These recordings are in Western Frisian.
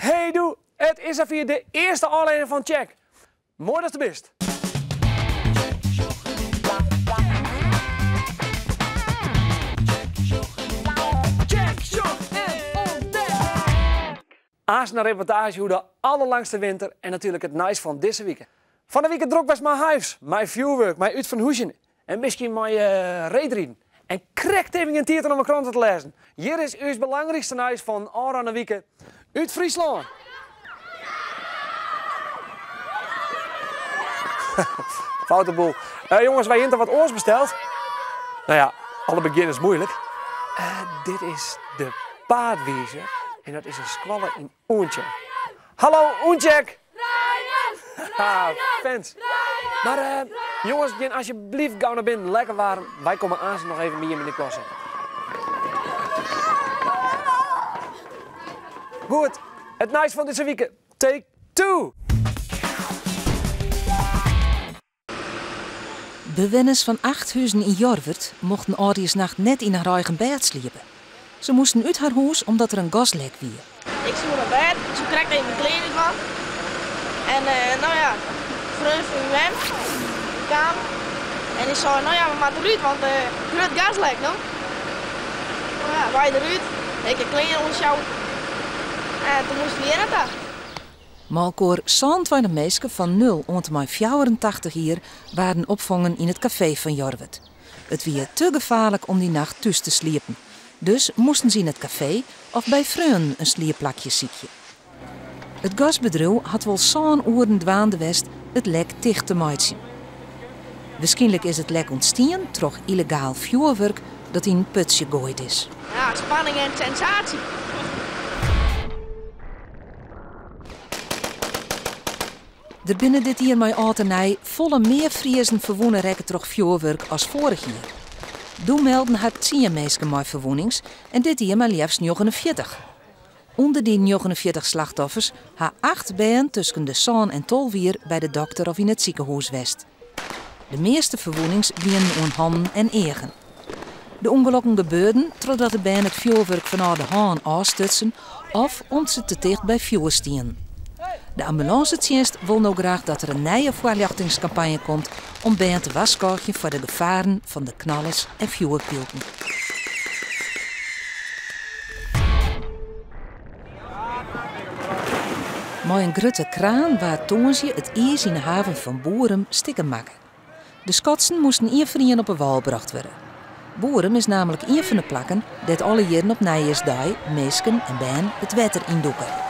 Hey doe, it is safier de earste ôflevering fan Tsjek. Moai datst der bist. Tsjek, sjoch en ûntdek! Aanst in reportaazje oer de allerlangste winter en natuerlik it nijs fan dizze wike. Fan 'e wike drok west mei hyves, mei fjoerwurk, mei útfanhúzjen en miskien mei reedriden. En krekt even gjin tiid om 'e krante te lêzen. Hjir is ús belangrykste nijs fan ôfrûne wike út Fryslân. Foute boel. Jonges, wy hiene wat oars besteld. No ja, alle begjin is moeilik. Dit is de Paadwizer en dat is in skoalle yn Oentsjerk. Hallo Oentsjerk! Ha, fans. Mar eh, jonges, gean asjebleaft gau nei binnen. Lekker waarm. Wy komme aanst noch even by jim yn de klasse. Goed, it nijs fan dizze wike. Take two! Bewenners fan acht huzen yn Jorwert mochten âldjiersnacht net yn har eigen bêd sliepe. Se moasten út har hûs omdat der in gaslek wie. Ik soe nei bêd, ik soe krekt even myn klean útdwaan. En no ja, de freon fan myn mem kaam en dy sei, no ja, we moatte derút, want grut gaslek no. No ja, wy derút, ik de klean oansjouwe. En toen moasten we hjir nei ta. Mei-elkoar 27 minsken fan nul oant en mei 84 jier waarden opfongen yn it kafee fan Jorwert. It wie te gefaarlik om dy nacht thús te sliepen, dus moasten se yn it kafee of by freonen in sliepplakje sykje. It gasbedriuw hat wol sân oeren dwaande west it lek ticht te meitsjen. Wierskynlik is it lek ûntstien troch yllegaal fjoerwurk dat yn in putsje goaid is. Ja, spanning en sensatie. Der binne dit jier mei âld en nij folle mear Friezen ferwûne rekke troch fjoerwurk as foarich jier. Doe melden har tsien minsken mei ferwûnings en dit jier mar leafst 49. Under dy 49 slachtoffers ha acht bern tusken de sân en 12 jier by de dokter of yn it sikehûs west. De measte ferwûnings wienen oan hannen en eagen. De ûngelokken gebeurden trochdat de bern it fjoerwurk fanôf de hân ôfstutsen of om't se te ticht by fjoer stienen. De ambulânsetsjinst wol no graach dat der in nije foarljochtingskampanje komt om bern te warskôgjen foar de gefaren fan de knallers en fjoerpylken. Mei in grutte kraan waard tongersdei it iis yn 'e haven fan Boerum stikken makke. De skotsen moasten ien foar ien op 'e wâl brocht wurde. Boerum is nammentlik ien fan de plakken dêr't alle jierren op Nijjiersdei minsken en bern it wetter yndûke.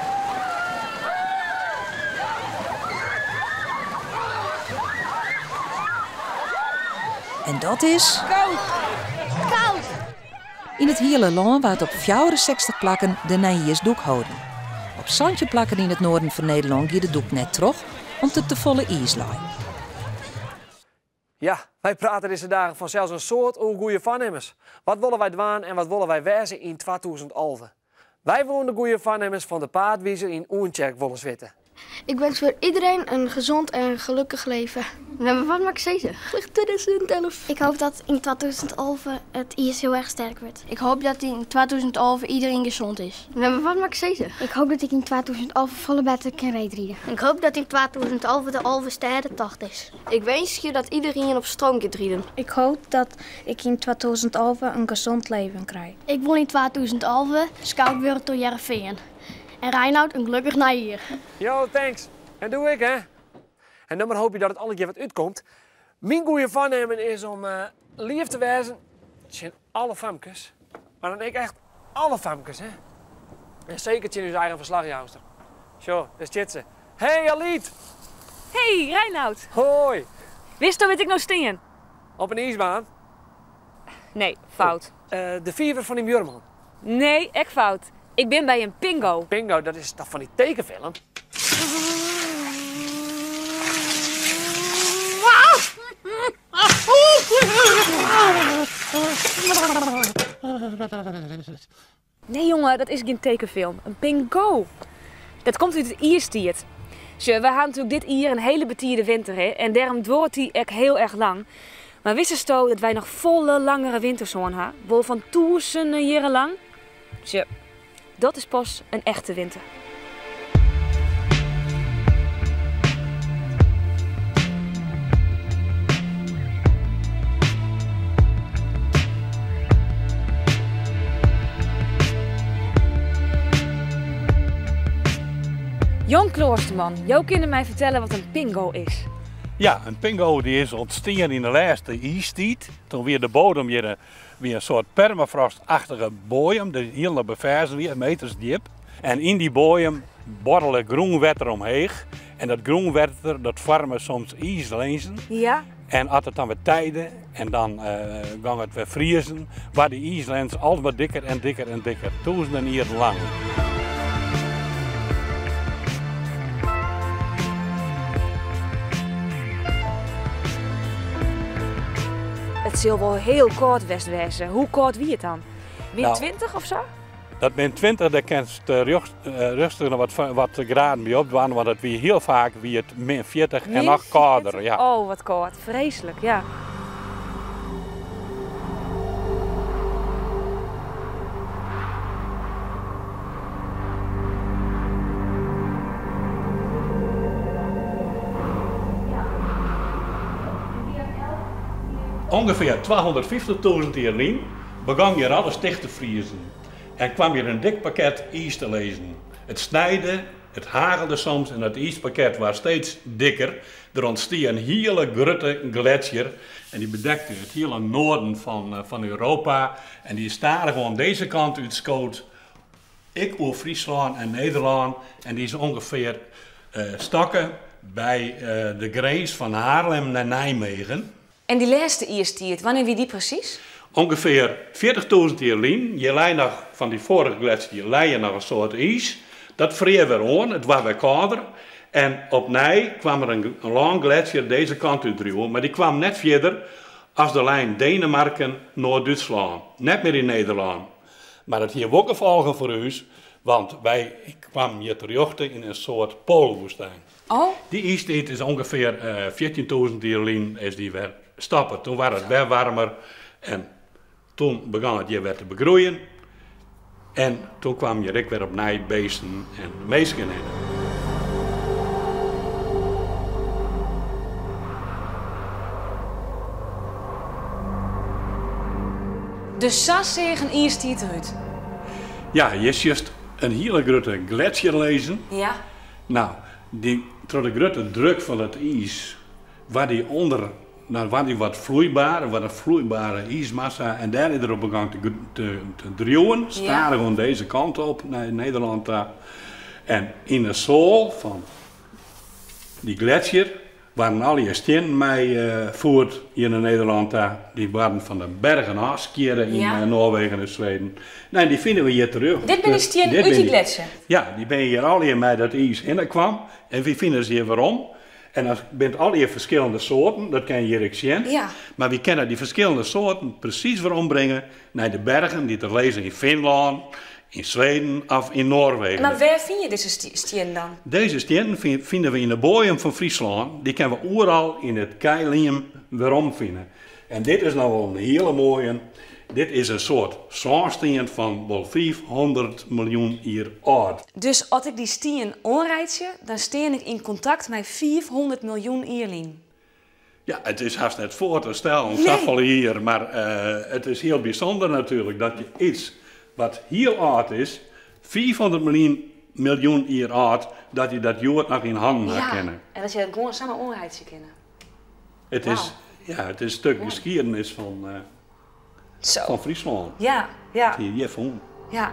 En dat is. Koud! Koud! Yn it hiele lân waard op 64 plakken de nijjiersdûk holden. Op 17 plakken yn it noarden fan Nederlân gie de dûk net troch om't der tefolle iis lei. Ja, wy prate dizze dagen fansels in soad oer goede foarnimmens. Wat wolle wy dwaan en wat wolle wy wêze yn 2011? Wy woene de goede foarnimmens fan de paadwizer yn Oentsjerk wolris witte. Ik wens voor iedereen een gezond en gelukkig leven. Nou, wat mag ik zeggen? Gelukkig 2011. Ik hoop dat in 2011 het ijs heel erg sterk wordt. Ik hoop dat in 2011 iedereen gezond is. Nou, wat mag ik zeggen? Ik hoop dat ik in 2011 volle beter kan rijden. Ik hoop dat in 2011 de Alvestêdetocht is. Ik wens je dat iedereen op stroom gaat rijden. Ik hoop dat ik in 2011 een gezond leven krijg. Ik wil in 2011 scout worden door Hearrenfean. En Reinoud in gelokkich nijjier. Jo, thanks. En doe ik, hè. En dan mar hoopje dat it alle kear wat útkomt. Myn goede foarnimmen is om uh, leaf te wêzen tsjin alle famkes. Mar dan ek echt alle famkes, hè. En seker tsjin ús eigen ferslachjouster. Sjoch, dêr stiet se. Hey Alyt! Hey Reinoud! Hoi! Witsto wêr't ik no stean? Op in iisbaan? Nee, fout. Uh, de fiver fan dyn buorman? Nee, ek fout. Ik bin by in pingo. Pingo, dat is toch fan dy tekenfilm? Nee jonge, dat is gjin tekenfilm. In pingo. Dat komt út it iistiid. Sjoch, wy ha natuerlik dit jier in hiele betide winter hè, en dêrom duorret dy ek hiel erch lang. Mar witsto dat wy noch folle langere winters hân ha? Wol fan tûzenen jierren lang? Sjoch, dat is pas in echte winter. Jan Kloosterman, jo kinne my fertelle wat in pingo is? Ja, in pingo dy is ûntstien yn de lêste iistiid. Toen wie de bodem hjir wie in soart permafrostachtige boaiem, dy't hielendal beferzen wie, meters djip. En yn dy boaiem borrele grûnwetter omheech. En dat grûnwetter dat foarme soms iislinzen. Ja. En as it dan wer tijde en dan gong it wer friezen, waard dy iislins altyd mar dikker en dikker en dikker, tûzenen jierren lang. It sil wol hiel kâld west wêze. Hoe kâld wie it dan? Min 20 of sa? Dat min 20, dêr kinst rêstich noch wat graden by opdwaan, want it wie hiel faak wie it min 40 en noch kâlder. Ja. Oh, wat kâld. Freeslik, ja. Ungefear 250.000 jier lyn begûn hjir alles ticht te friezen en kwam hjir in dik pakket iis te lizzen. It snijde, it hagelde soms en dat iispakket waard steeds dikker. Der ûntstie in hiele grutte gletsjer en dy bedekte it hiele noarden fan Europa en dy is stadichoan dizze kant útskood, ek oer Fryslân en Nederlân en dy is ûngefear stoppe by de grins fan Haarlem nei Nijmegen. En dy lêste iistiid, wannear wie dy presys? Ungefear 40.000 jier lyn, hjir lei noch fan dy foarige gletsjer lei hjir noch in soad iis. Dat frear wer oan, it waard wer kâlder en opnij kwam der in lângletsjer dizze kant út driuwen, mar dy kwam net fierder as de lijn Denemarken, Noard-Dútslân, net mear yn Nederlân. Mar it hie wol gefolgen foar ús, want wy kwamen hjir terjochte yn in soart poalwoestyn. Oh. Dy iistiid is ûngefear 14.000 jier lyn is dy wer stoppe. Toen waard it wer warmer en toen begûn it hjir wer te begroeien. En toen kwamen hjir ek wer opnij beesten en minsken hinne. Dus sa seach in iistiid derút? Ja, hjir sjochst in hiele grutte gletsjer lizzen. Ja. No, dy, troch de grutte druk fan it iis waard dy ûnder, no waard dy wat floeibaar, waard in floeibare iismassa en dêr is er op begûn te, te, te driuwen, stadichoan dizze kant op, nei Nederlân ta. En yn de soal fan dy gletsjer Waarden allegear stiennen mei voerd hjir nei Nederlân ta. Dy waarden fan de bergen ôfskjirre yn Noarwegen en Sweden. No, en dy fine we hjir terjochte. Dit binne de stiennen út dy gletsjer? Ja, dy binne hjir allegear mei dat iis hinne kwam. En wy fine se hjir werom. En dat binne allegear ferskillende soarten, dat kinne je hjir ek sjen. Mar wy kinne dy ferskillende soarten presys werombringe nei de bergen dy't der lizze yn Finlân, yn Sweden of yn Noarwegen. Mar wêr fine je dizze stiennen dan? Dizze stiennen fine we yn de boaiem fan Fryslân. Dy kinne we oeral yn it keiliem werom fine. En dit is no wol in hiele moaie. Dit is in soart sânstien fan wol 500 miljoen jier âld. Dus as ik dy stien oanreitsje, dan stean ik yn kontakt mei 500 miljoen jier lyn? Ja, it is hast net foar te stellen, safolle jier, mar it is hiel bysûnder natuerlik dat je iets wat hiel âld is, 500 miljoen jier âld, dat je dat hjoed noch yn hannen ha kinne. Ja, en dat je dat gewoan samar oanreitsje kinne. It is, ja, it is in stik geskiednis fan Fryslân. Ja, ja. Dat je hjir fûn. Ja.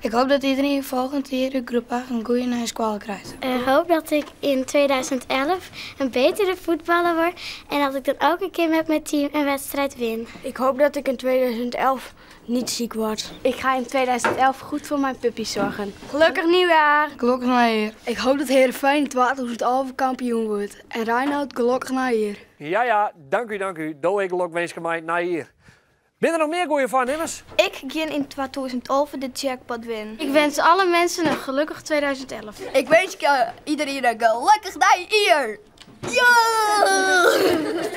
Ik hoop dat iedereen volgend jaar de groep 8 een goede nije skoalle krijt. Ik hoop dat ik in 2011 een betere voetballer word en dat ik dan ook een keer met mijn team een wedstrijd win. Ik hoop dat ik in 2011 niet ziek word. Ik ga in 2011 goed voor mijn puppy zorgen. Gelukkig nieuwjaar! Gelokkich nijjier. Ik hoop dat Heerenveen in 2011 kampioen wordt. En Reinoud gelokkich nijjier. Ja, ja, dank u, dank u. Do ek lokwinske mei it nijjier. Binne der noch mear goeie foarnimmens? Ik gean yn 2011 de jackpot winnen. Ik wens alle mensen een gelukkig 2011. Ik winsk iedereen in gelokkich nijjier!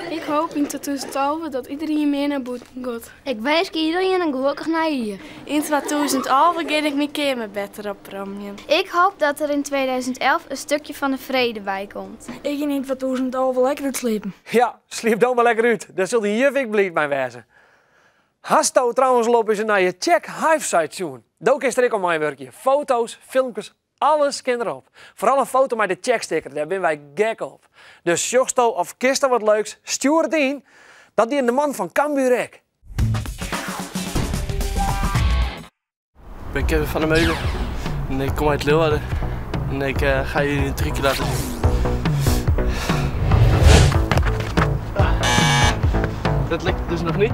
Ik hoop yn 2011 dat iderien mear nei bûten giet. Ik winsk iderien in gelokkich nijjier. Yn 2011 gean ik myn keamer better opromjen. Ik hoop dat der yn 2011 in stikje fan de frede by komt. Ik gean yn 2011 lekker útsliepen. Ja, sliep dan mar lekker út. Dêr sil de juf ek bliid mei wêze. Hasto trouwens al op ús nije Tsjek Hyves-site sjoen? Do kinst der ek oan meiwurkje. Foto's, filmkes, alles kin derop. Foaral in foto mei de Tsjek-sticker, dêr binne wy gek op. Dus sjochsto of kinsto wat leuks, stjoer it yn. Dat die de man fan Cambuur ek. Ik ben Kevin van der Meulen en ik kom uit Leeuwarden. En ik eh, ga jullie een trucje laten zien. Dat lukt dus nog niet.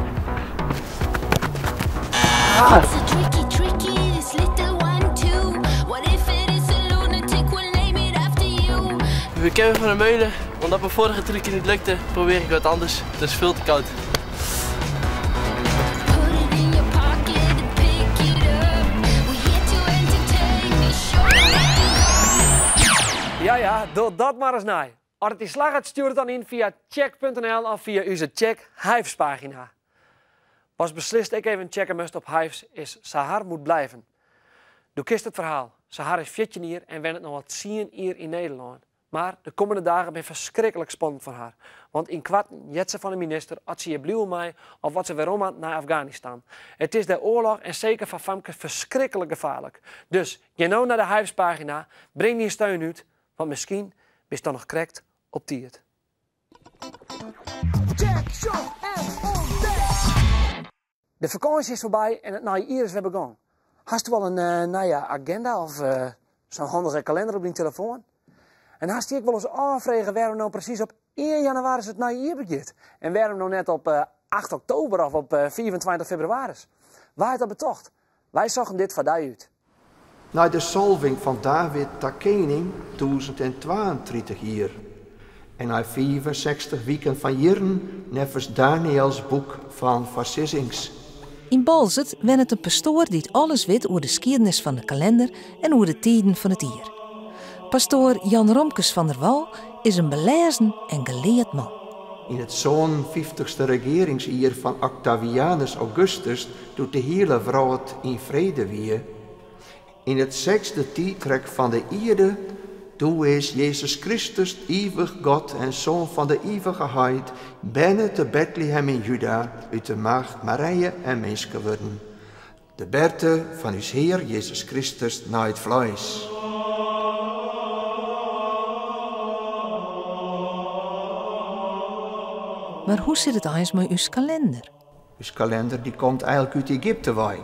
Ah. Tricky, tricky, this little one too. What if it is a lunatic, we'll name it after you. Ik ben Kevin van der Meulen. Omdat mijn vorige trucje niet lukte, probeer ik wat anders. Het is veel te koud. Put it in your pocket and pick it up. We're here to entertain, be sure Ja, ja, doch dat mar ris nei. As it dy slagget, stjoer it dan yn fia tsjek.nl of fia ús Tsjek Hyves-pagina. Watst beslist ek even checke moatst op Hyves is Sahar moet blijven. Do kenst it ferhaal. Sahar is 14 jier en wennet no al 10 jier yn Nederlân. Mar de kommende dagen binne ferskriklik spannend foar har. Want ynkoarten heart se fan de minister oft se hjir bliuwe mei of oft se werom moat nei Afganistan. It is dêr oarloch en seker foar famkes ferskriklik gefaarlik. Dus gean no nei de Hyves-pagina, bring dyn steun út, want miskien bist dan noch krekt op tiid. Tsjek, sjoch en ûntdek! De fakânsje is foarby en it nije jier is wer begûn. Hasto al in eh, nije agenda of eh, sa'n handige kalinder op dyn telefoan? En hast dy ek wolris ôffrege wêrom no presys op 1 jannewaris it nije jier begjint? En wêrom no net op 8 oktober of op 25 febrewaris? Wa hat dat betocht? Wy sochten dit foar dy út. Nei de salving fan David ta kening 1032 jier en nei 65 wiken fan jierren neffens Daniëls boek fan foarsizzings. Yn Boalsert wennet in pastoar dy't alles wit oer de skiednis fan de kalinder en oer de tiden fan it jier. Pastoar Jan Romkes van der Wal is in belêzen en geleard man. Yn it sânenfyftichste regearingsjier fan Oktavianus Augustus, doe't de hiele wrâld yn frede wie, yn it sechsde tiidrek fan de ierde, doe is Jezus Kristus, ivich God en Soan fan de ivige Heit, berne te Betlehem yn Juda, út de maagd Marije en minske wurden. De berte fan ús Hear Jezus Kristus nei it fleis. Mar hoe sit it eins mei ús kalinder? Us kalinder dy komt eigenlik út Egypte wei.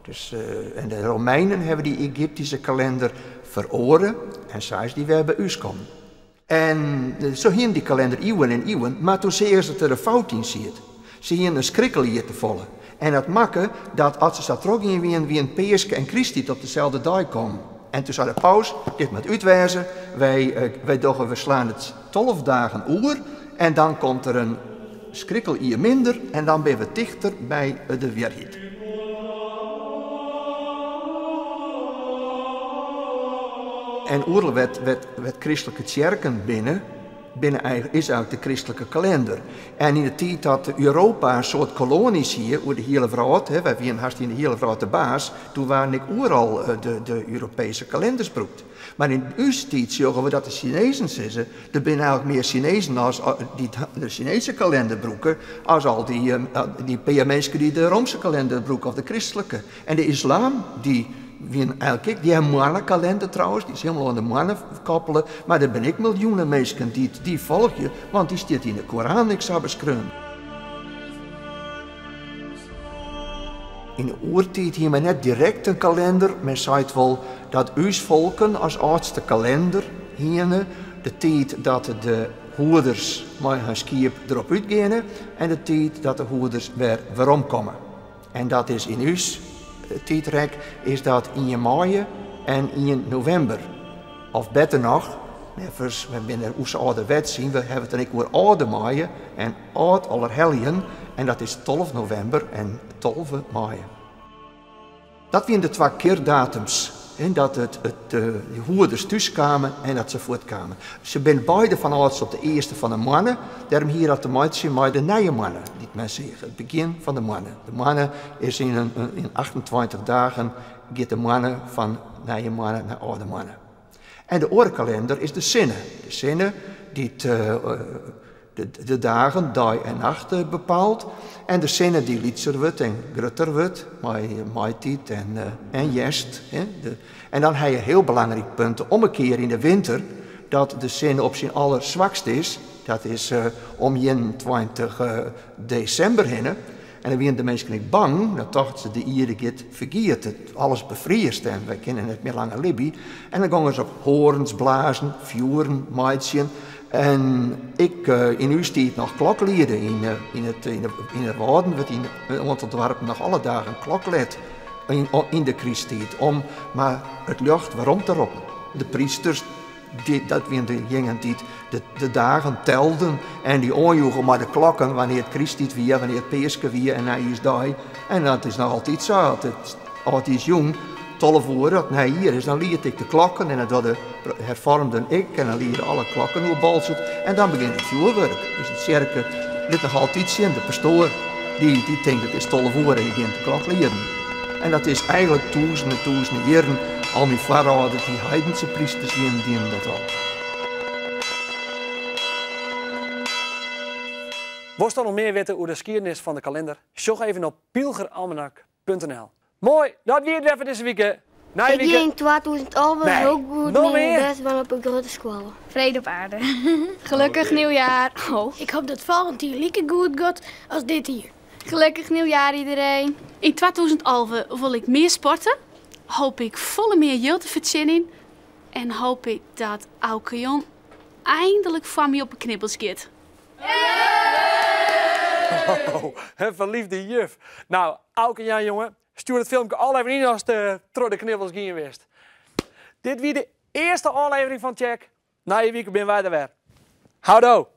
Dus, en de Romeinen hawwe dy Egyptyske kalinder feroare en sa is dy wer by ús kommen. En se hienen dy kalinder iuwen en iuwen, mar toen seagen se dat der in fout yn siet. Se hienen in skrikkeljier te folle. En dat makke dat as se sa trochgien wienen, wienen Peaske en Krysttiid op deselde dei kommen. En toen sei de paus, dit moat út wêze, wy, wy dogge, we slaan it 12 dagen oer en dan komt der in skrikkeljier minder en dan binne we tichter by de wierheid. En oeral wêr't kristlike tsjerken binne, binne is eigenlik de kristlike kalinder. En yn de tiid dat Europa in soad kolonies hie oer de hiele wrâld, wy wienen hast yn de hiele wrâld de baas, doe waarden ek oeral de Europeeske kalinders brûkt. Mar yn ús tiid sjogge we dat de Sinezen sizze, der binne eigenlik mear Sinezen as dy't de Sineeske kalinder brûke, as al dy pear minsken dy't de Roomske kalinder brûke of de kristlike. En de islam, dy wienen eigenlik ek, dy ha in moannekalender trouwens, dy is hielendal oan de moanne koppele, mar der binne ek miljoenen minsken dy't dy folgje, want dy stiet yn de Koran ek sa beskreaun. Yn de oertiid hie men net direkt in kalinder, men seit wol dat ús folken as âldste kalinder hiene, de tiid dat de hoeders mei har skiep derop útgeane en de tiid dat de hoeders wer weromkomme. En dat is yn ús tiidrek is dat ien maaie en ien novimber. Of better noch, neffens, we binne oer âlderwets syn, we hawwe it dan ek oer âlde maaie en âld Allerheljen en dat is 12 novimber en 12 maaie. Dat wiene de twa keardatums. En dat it, it, de hoeders thús kamen en dat se fuortkamen. Se binne beide fan âlds op de earste fan de moanne. Dêrom hie dat te meitsjen mei de nije moanne dy't men seach, it begjin fan de moanne. De moanne is yn, in, yn 28 dagen giet de moanne fan nije moanne nei âlde moanne. En de oare kalinder is de sinne. De sinne dy't de dagen, dei en nacht bepaalt. En de sinne dy't lytser wurdt en grutter wurdt mei maitiid en, en hjerst. En dan ha je hiel belangryk punt, de ommekear yn de winter, dat de sinne op syn allerswakst is. Dat is om 21 desimber hinne. En dan wiene de minsken ek bang, dan tochten se de ierde giet fergiet, alles befriest en wy kinne net mear langer libje. En dan gongen se op hoarns blazen, fjoeren meitsjen. En ek yn ús tiid noch klokliede. Yn, yn, it, yn, de, yn de Wâlden wurdt yn in oantal doarpen noch alle dagen kloklet yn, yn de krysttiid om mar it ljocht werom te roppen. De prysters dat wiene dejingen dy't de, de dagen telden en dy oanjoegen mei de klokken wannear't krysttiid wie, wannear't Peaske wie en Nijjiersdei. En dat is noch altyd sa. As it âldjiersjûn 12 oere, as nijjier is, dan liedt ek de klokken en dat dogge de herfoarmden ek en dan liede alle klokken oer Boalsert en dan begjint it fjoerwurk. Dus de tsjerke lit noch altyd sjen, de pastoar dy, dy tinkt it is 12 oere en dy begjint de klok lieden. En dat is eigentlik tûzenen en tûzenen jierren, al myn foarâlders dy heidense prysters wienen, dienen dat al. Wolsto noch mear witte oer de skiednis fan de kalinder? Sjoch even op pylgeralmanak.nl. Moai, dat wie it wer foar dizze wike. Nije Ik wike. gean yn 2011 Nee, hiel goed noch myn mear? bêst dwaan op 'e grutte skoalle. Frede op aarde. Gelukkig nieuwjaar. Oh. Ik hoop dat folgjend jier like goed giet as dit jier. Gelukkig nieuwjaar iedereen. Yn 2011 wol ik mear sporte, hoop ik folle mear jild te fertsjinjen en hoop ik dat Auke Jan eindelijk foar my op 'e knibbels giet. Oh, in ferliefde juf. Nou, Auke Jan jonge, stjoer it filmke al even yn ast troch de knibbels gien bist. Dit wie de earste ôflevering fan Tsjek. Nije wike binne wy der wer. Houdoe!